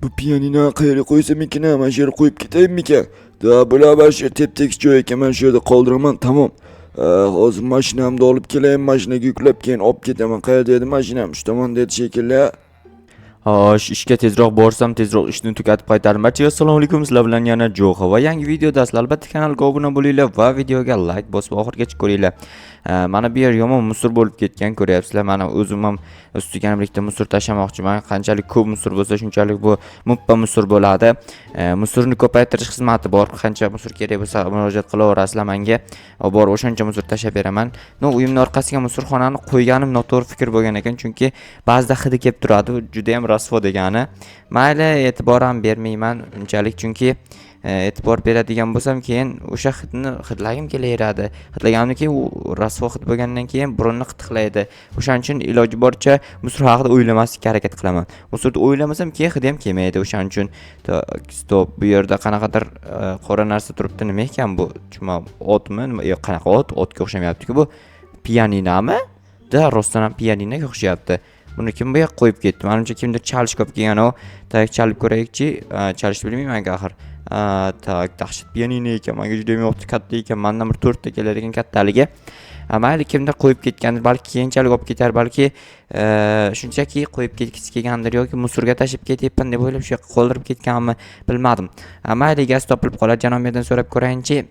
Bu pianinoni qayerga qo'ysam ekan, a? Mana shu yerga qo'yib ketaymikan? Да, bular mana shu yer tep-tekis joy ekan, mana shu yerda qoldiraman, tamom. Hozir mashinamni olib kelayin, mashinaga yuklab keyin olib ketaman. Qayerda edi mashinam? Shu tomonda edi shekilli. Xo'sh, ishga tezroq borsam, tezroq ishni tugatib qaytarim. Barchaga assalomu alaykum, sizlar bilan yana Jo'xa va yangi videodasizlar. Albatta kanalga obuna bo'linglar va videoga like bosib oxirigacha ko'ringlar. Mana bu yer yomon musor bo'lib ketgan, ko'ryapsizlar. Mana o'zim ham ustiga ham bitta musor tashlamoqchiman. Qanchalik ko'p musor bo'lsa, shunchalik bu muppa musor bo'ladi. Musorni ko'paytirish xizmati bor. Qancha musor kerak bo'lsa, murojaat qilaverasizlar menga. Olib borib o'shancha musor tashlab beraman. Но, uyimni orqasiga musorxonani qo'yganim noto'g'ri fikr bo'lgan ekan, chunki ba'zida hidi kelib turadi, juda ham rasvo degani. Mayli, e'tibor ham bermayman unchalik, chunki e'tibor beradigan bo'lsam, keyin o'sha hidni hidlagim kelaveradi. Hidlaganimdan keyin u rasvo hid bo'lgandan keyin burunni qitiqlaydi. O'shaning uchun iloji boricha musor haqida o'ylamaslikka harakat qilaman. Musorni o'ylamasam, keyin hidi ham kelmaydi. O'shaning uchun стоп, bu yerda qanaqadir qora narsa turibdi. Nima ekan bu? Tushunmadim. Otmi? Nima? Yo'q, qanaqa ot? Otga o'xshamayapti-ku bu. Pianinami? Да, rostdan ham pianinoga o'xshayapti. Buni kim bu yoqqa qo'yib ketdi? Manimcha, kimdir chalishga olib kelgan u. Так, chalib ko'raylikchi. Chalishni bilmayman axir. Так, dahshat pianino ekan. Menga juda ham yoqdi, katta ekan. Mandan bir to'rtta kelar ekan kattaligi. Mayli, kimdir qo'yib ketgandir, balki keyinchalik olib ketar, balki shunchaki qo'yib ketgisi kelgandir yoki musorga tashlab ketyapman deb o'ylab shu yoqqa qoldirib ketganmi, bilmadim. Mayli, egasi topilib qoladi. Janob merdan so'rab ko'rayinchi.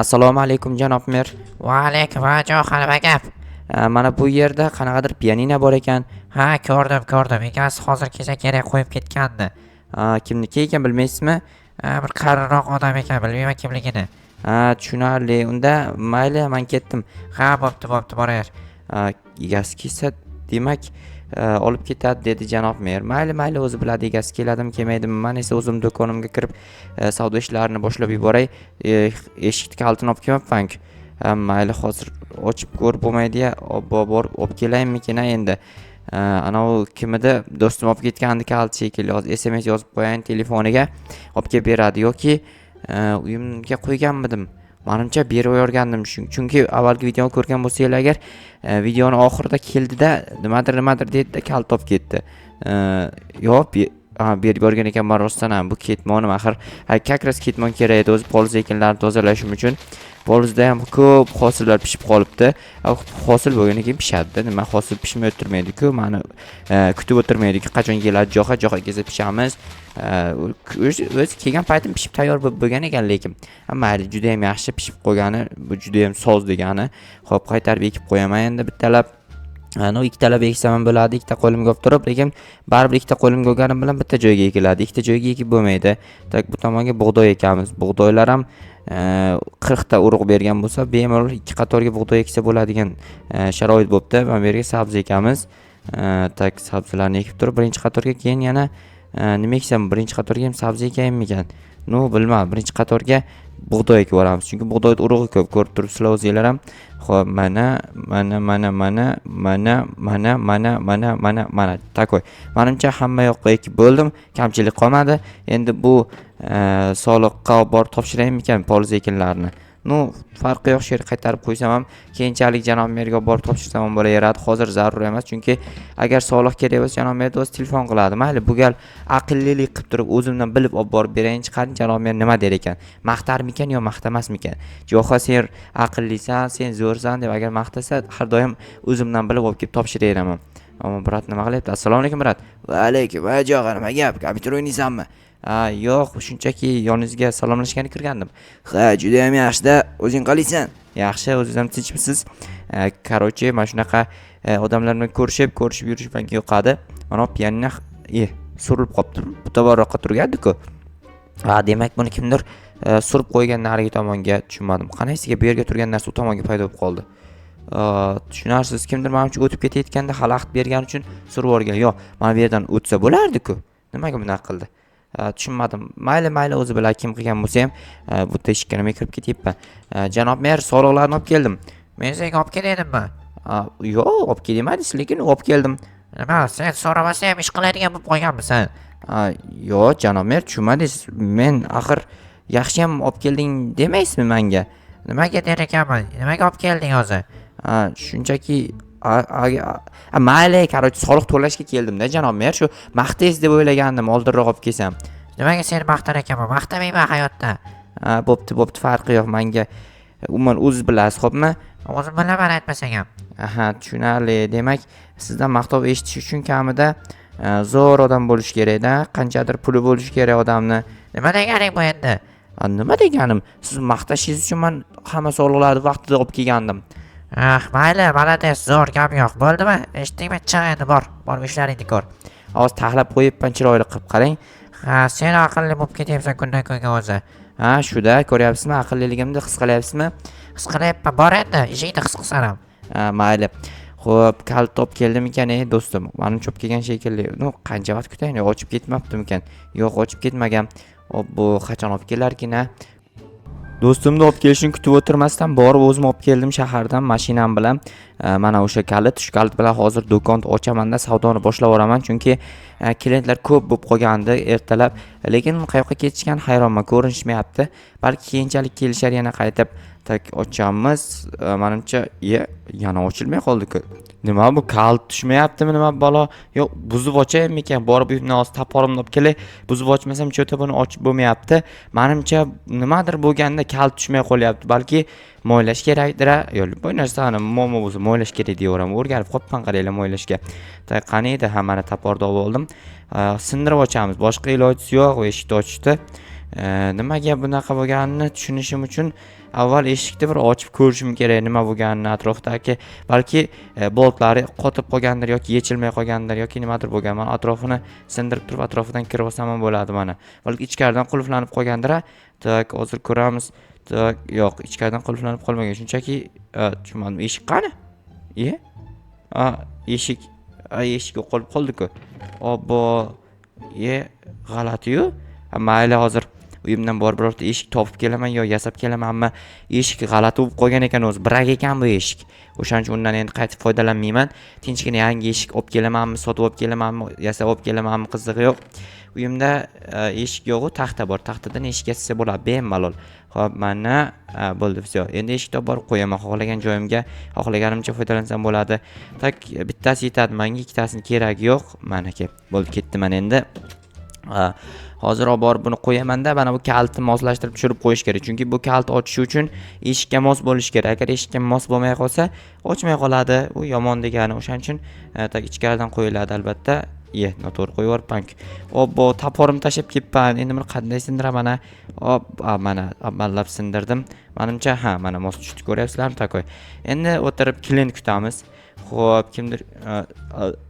Assalomu alaykum, janob mer. Va alaykum, ha, Jo'xa, nima gap? Mana bu yerda qanaqadir pianino bor ekan. Ha, ko'rdim, ko'rdim. Egasi hozir kelsa kerak, qo'yib ketgandi. Kimniki ekan, bilmaysizmi? Ha, bir qariroq odam ekan, bilmayman kimligini. Ha, tushunarli. Unda mayli, man ketdim. Ha, bo'pti, bo'pti, boraver. Egasi kelsa, demak, olib ketadi dedi janob mer. Mayli, mayli, o'zi biladi egasi keladimi, kelmaydimi. Man esa o'zim do'konimga kirib savdo ishlarini boshlab yuboray. Eshikni kalitini olib kelmabman-ku. Ha, mayli, hozir ochib ko'rib bo'lmaydi-ya. Borib olib kelaymikin endi. Anavi kim edi, do'stim olib ketgandi kalit shekilli. Hozir SMS yozib qo'yayin telefoniga, olib kelib beradi yoki uyimga qo'yganmidim. Manimcha, berib yuborgandim, chunki avvalgi videoni ko'rgan bo'lsanglar agar, videoni oxirida keldida, nimadir nimadir dedida, kalit olib ketdi. Yo'q, ha, berib yuborgan ekanman rostdan ham. Bu ketmonim axir. Ha, как раз ketmon kerak edi o'zi poliz ekinlarini tozalashim uchun. Polizda ham ko'p hosillar pishib qolibdi. Hosil bo'lgandan keyin pishadi. Nima, hosil pishmay o'tirmaydi-ku. Mani kutib o'tirmaydi-ku, qachon keladi Jo'xa, Jo'xa kelsa pishamiz. O'zi kelgan paytim pishib tayyor bo'lib bo'lgan ekan lekin. Ha, mayli, juda ham yaxshi pishib qo'ygani, bu juda ham soz degani. Xo'p, qaytarib ekib qo'yaman endi bittalab. No, ikkitalab eksam ham bo'ladi, ikkita qo'limga olib turib, lekin baribir ikkita qo'limga olganim bilan bitta joyga ekiladi. Ikkita joyga ekib bo'lmaydi. Так, bu tomonga bug'doy ekamiz. Bug'doylar ham 40 ta urug' bergan bo'lsa, bemalol ikki qatorga bug'doy eksa bo'ladigan sharoit bo'pti. Mana bu yerga sabzi ekamiz. Так, sabzilarni ekib turib, birinchi qatorga keyin yana nima eksam, birinchi qatorga ham sabzi ekayinmikan? Но, bilmadim. Birinchi qatorga bug'doy ekib yuboramiz. Chunki bug'doy urug'i ko'p, ko'rib turibsizlar o'zinglar ham. Xo'p, mana, mana, mana, mana, mana, mana, mana, mana, mana, mana. Такой. Manimcha, hamma yoqqa ekib bo'ldim. Kamchilik qolmadi. Endi bu soliqqa olib borib topshiraymikan poliz ekinlarini? Но, farqi yo'q, shu yerga qaytarib qo'ysam ham, keyinchalik janob merga olib borib topshirsam ham bo'laveradi. Hozir zarur emas, chunki agar soliq kerak bo'lsa, janob mer o'zi telefon qiladi. Mayli, bu gal aqllilik qilib turib, o'zimdan bilib olib borib berayinchi, qani janob mer nima der ekan? Maqtarmikan yo maqtamasmikan? Jo'xa, sen aqllisan, sen zo'rsan deb agar maqtasa, har doim o'zimdan bilib olib kelib topshiraveraman. Ammo брат nima qilyapti? Assalomu alaykum, брат. Va alaykum, va Jo'xa, nima gap? Kompyuter o'ynaysanmi? Ha, yo'q, shunchaki yoningizga salomlashgani kirgandim. Ha, juda ham yaxshi-da. O'zing qalaysan? Yaxshi, o'zingiz ham tinchmisiz? Короче, mana shunaqa odamlar bilan ko'rishib, ko'rishib yurish menga yoqadi. Mana bu pianino surilib qolibdi. Bu tomonroqqa turgandi-ku. Ha, demak, buni kimdir surib qo'ygan narigi tomonga, tushunmadim. Qanaysiga bu yerga turgan narsa u tomonga paydo bo'lib qoldi. Tushunarsiz, kimdir manimcha o'tib ketayotganda xalaqit bergani uchun surib yuborgan. Yo'q, mana bu yerdan o'tsa bo'lardi-ku. Nimaga bunaqa qildi? Tushunmadim. Mayli, mayli, o'zi biladi kim qilgan bo'lsa ham, bu teshikka nima kirib ketyapman. Janob mer, soliqlarni olib keldim. Men senga olib kel dedimmi? Yo'q, olib kel demadingiz, lekin olib keldim. Nima, sen so'ramasang ham ish qiladigan bo'lib qolganmisan? Yo'q, janob mer, tushunmadingiz. Men axir yaxshiyam olib kelding demaysizmi menga? Nimaga der ekanman? Nimaga olib kelding o'zi? Shunchaki Mayli, короче, soliq to'lashga keldimda, janob mer. Shu maqtaysiz deb o'ylagandim, oldinroq olib kelsam. Nimaga seni maqtar ekanman? Maqtamayman hayotda. Ha, bo'pti, bo'pti, farqi yo'q manga. Umuman o'ziz bilasiz, xo'pmi? O'zim bilaman aytmasang ham. Aha, tushunarli. Demak, sizdan maqtov eshitish uchun kamida zo'r odam bo'lishi kerak-da, qanchadir puli bo'lishi kerak odamni. Nima deganing bu endi? Nima deganim? Siz maqtashingiz uchun man hamma soliqlarni vaqtida olib kelgandim. Ah, mayli, молодец, zo'r, gap yo'q. Bo'ldimi? Eshitdingmi? Chiq endi, bor. Borib ishlaringni ko'r. Hozir taxlab qo'yibman, chiroyli qilib qarang. Ha, sen aqlli bo'lib ketyapsan kundan kunga o'zi. Ha, shuda ko'ryapsizmi, aqlliligimni his qilyapsizmi? His qilyapman, bor endi, ishingni his qilsan ham. Ha, mayli. Xo'p, kalit olib keldimikan, ey do'stim? Manimcha olib kelgan shekilli. Ну, qancha vaqt kutayin? Ochib ketmabdimikan? Yo'q, ochib ketmagan. Obbo, qachon olib kelarkin a? Do'stimni olib kelishini kutib o'tirmasdan borib o'zim olib keldim shahardan mashinam bilan. Mana o'sha kalit, shu kalit bilan hozir do'kon ochamanda savdoni boshlab yuboraman, chunki klientlar ko'p bo'lib qolgandi ertalab. Lekin qayoqqa ketishgan hayronman, ko'rinishmayapti. Balki keyinchalik kelishar yana qaytib. Так, ochamiz. Manimcha, yana ochilmay qoldi-ku. Nima bu, kalit tushmayaptimi, nima balo? Yo'q, buzib ochaymikan? Borib uyimdan hozir toporimni olib kelay. Buzib ochmasam чё-то buni ochib bo'lmayapti. Manimcha nimadir bo'lganda kalit tushmay qolyapti. Balki moylash kerakdir-a? Yo'q, bu narsani muammo bo'lsa moylash kerak deyaveraman. O'rganib qolibman qaranglar moylashga. Так, qani edi? Ha, mana toporni olib oldim. Sindirib ochamiz. Boshqa ilojisi yo'q eshikni ochishda. Nimaga bunaqa bo'lganini tushunishim uchun avval eshikni bir ochib ko'rishim kerak, nima bo'lganini atrofdagi. Balki boltlari qotib qolgandir yoki yechilmay qolgandir yoki nimadir bo'lgan. Man atrofini sindirib turib atrofidan kirib olsam ham bo'ladi mana. Balki ichkaridan qulflanib qolgandir-a? Так, hozir ko'ramiz. Так, yo'q, ichkaridan qulflanib qolmagan. Shunchaki tushunmadim. Eshik qani? Iye? A, eshik, a, eshik yo'qolib qoldi-ku. Obbo, ye, g'alati-yu. Mayli, hozir uyimdan borib birorta eshik topib kelaman yo yasab kelamanmi? Eshik g'alati bo'lib qolgan ekan o'zi. Birak ekan bu eshik. O'shaning uchun undan endi qaytib foydalanmayman. Tinchgina yangi eshik olib kelamanmi, sotib olib kelamanmi, yasab olib kelamanmi, qizig'i yo'q. Uyimda eshik yo'q-u, taxta bor. Taxtadan eshik yasasa bo'ladi bemalol. Xo'p, mana bo'ldi, всё. Endi eshikni olib borib qo'yaman xohlagan joyimga, xohlaganimcha foydalansam bo'ladi. Так, bittasi yetadi menga, ikkitasini keragi yo'q. Manaki, bo'ldi, ketdim mana endi. Hozir olib borib buni qo'yamanda, mana bu kalitni moslashtirib tushirib qo'yish kerak. Chunki bu kalit ochishi uchun eshikka mos bo'lishi kerak. Agar eshikka mos bo'lmay qolsa, ochmay qoladi. U yomon degani. O'shaning uchun так ichkaridan qo'yiladi albatta. Iye, noto'g'ri qo'yib yuboribman-ku. Obbo, toporimni tashlab ketibman. Endi buni qanday sindiraman a? Hop, mana amallab sindirdim. Manimcha, ha, mana mos tushdi, ko'ryapsizlarmi, такой. Endi o'tirib klient kutamiz. Xo'p, kimdir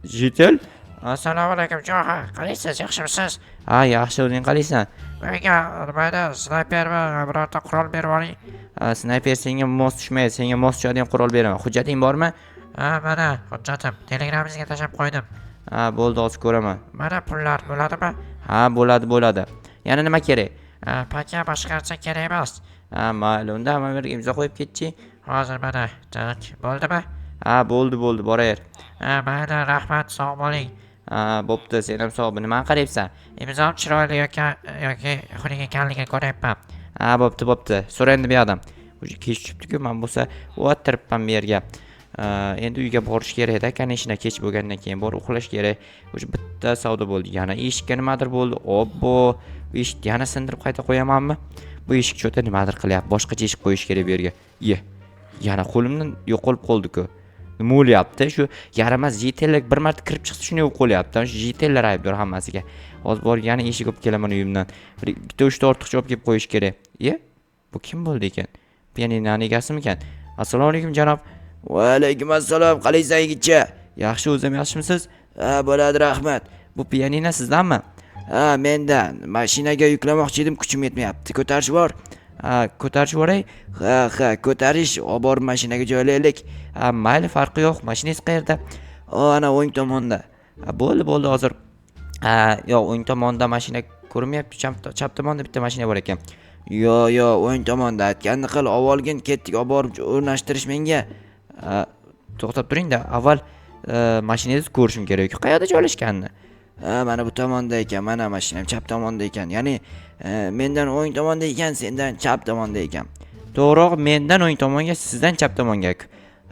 житель? Assalomu alaykum, Joha. Qalaysiz, yaxshimisiz? Ha, yaxshi, o'zing qalaysan? Menga nimada, snaypermi, birorta qurol berib yuboring. Ha, snayper senga mos tushmaydi, senga mos tushadigan qurol beraman. Hujjating bormi? Ha, mana hujjatim. Telegramingizga tashlab qo'ydim. Ha, bo'ldi, hozir ko'raman. Mana pullar, bo'ladimi? Ha, bo'ladi, bo'ladi. Yana nima kerak? Ha, пока boshqa narsa kerak emas. Ha, mayli, unda mana bu yerga imzo qo'yib ketchi. Hozir mana, так, bo'ldimi? Ha, bo'ldi, bo'ldi, boraver. Ha, mayli, rahmat, sog' bo'ling. Ha, bo'pti, sen ham sog' bo'l. Nimani qarayapsan? Imzom chiroyli yoki xunuk ekanligini ko'ryapman. Ha, bo'pti, bo'pti. So'ra endi bu yoqdan. Уже kech tushibdi-ku, men bo'lsa o'tiribman bu yerga. Endi uyga borish kerak-da, конечно, kech bo'lgandan keyin borib uxlash kerak. Уже bitta savdo bo'ldi. Yana eshikka nimadir bo'ldi. Obbo, bu eshikni yana sindirib qayta qo'yamanmi? Bu eshik чё-то nimadir qilyapti. Boshqacha eshik qo'yish kerak bu yerga. Iye, yana qo'limdan yo'qolib qoldi-ku. Nima bo'lyapti? Shu yaramas житель lar bir marta kirib chiqsa shunday bo'lib qolyapti. Shu житель lar aybdor hammasiga. Hozir borib yana eshik olib kelaman uyimdan. Bir ikkita uchta ortiqcha olib kelib qo'yish kerak. Iye, bu kim bo'ldi ekan? Pianinoni egasimikan? Assalomu alaykum janob. Va alaykum assalom. Qalaysan yigitcha? Yaxshi, o'zim yaxshimisiz? Ha, bo'ladi, rahmat. Bu pianino sizdanmi? Ha, mendan. Mashinaga yuklamoqchi edim, kuchim yetmayapti. Ko'tarish bor. Ha, ko'tarib yuboray. Ha, ha, ko'tarish, olib borib mashinaga joylaylik. Ha, mayli, farqi yo'q. Mashinangiz qayerda? O, ana o'ng tomonda. Ha, bo'ldi, bo'ldi, hozir. Ha, yo'q, o'ng tomonda mashina ko'rinmayapti. Chap tomonda bitta mashina bor ekan. Yo, yo, o'ng tomonda. Aytganini qil, olib olgin, ketdik, olib borib o'rnashtirish menga. Ha, to'xtab turing-da, avval mashinangizni ko'rishim kerak. Qayerda joylashganini? Ha, mana bu tomonda ekan, mana mashinam chap tomonda ekan. Ya'ni mendan o'ng tomonda ekan, sendan chap tomonda ekan. To'g'rirog'i mendan o'ng tomonga, sizdan chap tomonga.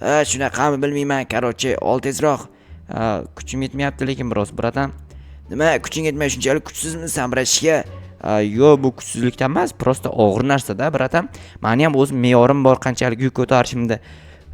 Ha, shunaqami, bilmayman. Короче, ol tezroq. Kuchim yetmayapti lekin biroz, братан. Nima kuching yetmay, shunchalik kuchsizmisan, братишка? Yo'q, bu kuchsizlikdan emas, просто og'ir narsada, братан. Mani ham o'z me'yorim bor qanchalik yuk ko'tarishimda.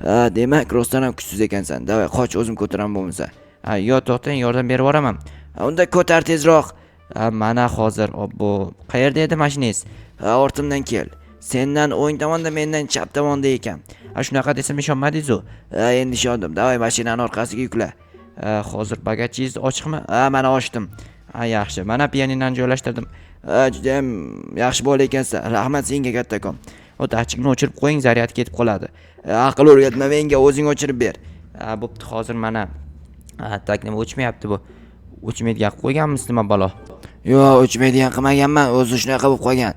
Ha, demak, rostdan ham kuchsiz ekansan. Давай, qoch, o'zim ko'taraman bo'lmasa. Yo'q, to'xtang, yordam berib yuboraman. Ha, unda ko'tar tezroq. Mana hozir, obbo, qayerda edi mashinangiz? Ha, ortimdan kel. Sendan o'ng tomonda, mendan chap tomonda ekan. Ha, shunaqa desam ishonmadingiz-u. Ha, endi ishondim. Давай, mashinani orqasiga yukla. Hozir bagajingiz ochiqmi? Ha, mana ochdim. Ha, yaxshi, mana pianinoni joylashtirdim. Ha, judayam yaxshi bola ekansan. Rahmat senga kattakon. O, datchikni o'chirib qo'ying, zaryad ketib qoladi. Ha, aql o'rgatma menga, o'zing o'chirib ber. Ha, bo'pti, hozir mana. Ha, так, nima o'chmayapti bu? O'chmaydigan qilib qo'yganmisiz, nima balo? Yo'q, o'chmaydigan qilmaganman, o'zi shunaqa bo'lib qolgan.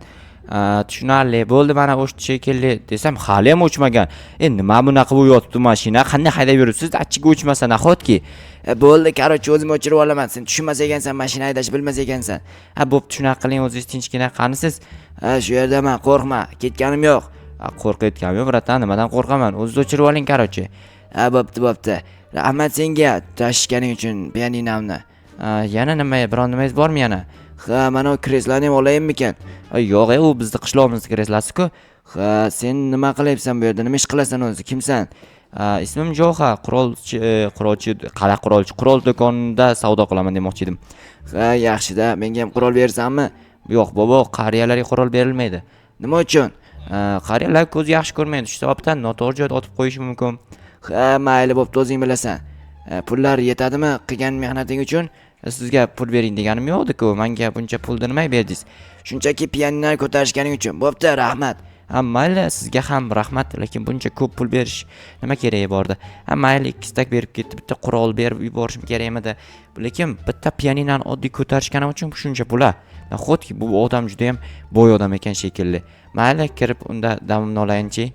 Tushunarli bo'ldi, mana o'chdi shekilli desam, hali ham o'chmagan. E, nima bunaqa bo'lib yotibdi mashina? Qanday haydab yuribsiz, datchik o'chmasa nahotki? E, bo'ldi, короче, o'zim o'chirib olaman. Sen tushunmas ekansan, mashina haydash bilmas ekansan. Ha, bo'pti, shunaqa qiling o'zingiz tinchgina. Qanisiz? Ha, shu yerdaman, qo'rqma, ketganim yo'q. Ha, qo'rqayotganim yo'q, братан, nimadan qo'rqaman? O'zingiz o'chirib oling, короче. Ha, bo'pti, bo'pti. Rahmat senga tashishganing uchun pianinamni. Ha, yana nima, biron nimangiz bormi yana? Ha, mana u kreslani ham olayinmikan? Yo'q, e, u bizni qishlog'imizni kreslasi-ku. Ha, sen nima qilyapsan bu yerda? Nima ish qilasan o'zi? Kimsan? Ismim Jo'xa, qurolchi, qurolchi, qala qurolchi, qurol do'konida savdo qilaman demoqchi edim. Ha, yaxshida, menga ham qurol bersanmi? Yo'q, bobo, qariyalarga qurol berilmaydi. Nima uchun? Qariyalar ko'zi yaxshi ko'rmaydi, shu sababdan noto'g'ri joyda otib qo'yishi mumkin. Ha, mayli, bo'pti, o'zing bilasan. Pullar yetadimi qilgan mehnating uchun? Sizga pul bering deganim yo'q edi-ku, menga buncha pulni nimaga berdingiz? Shunchaki pianinoni ko'tarishganing uchun. Bo'pti, rahmat. Ha, mayli, sizga ham rahmat, lekin buncha ko'p pul berish nima keragi bordi? Ha, mayli, ikki stak berib ketdi, bitta qurol berib yuborishim kerakmidi? Lekin bitta pianinoni oddiy ko'tarishganim uchun shuncha pul a. Nahotki, bu odam judayam boy odam ekan shekilli. Mayli, kirib unda damimni olayinchi.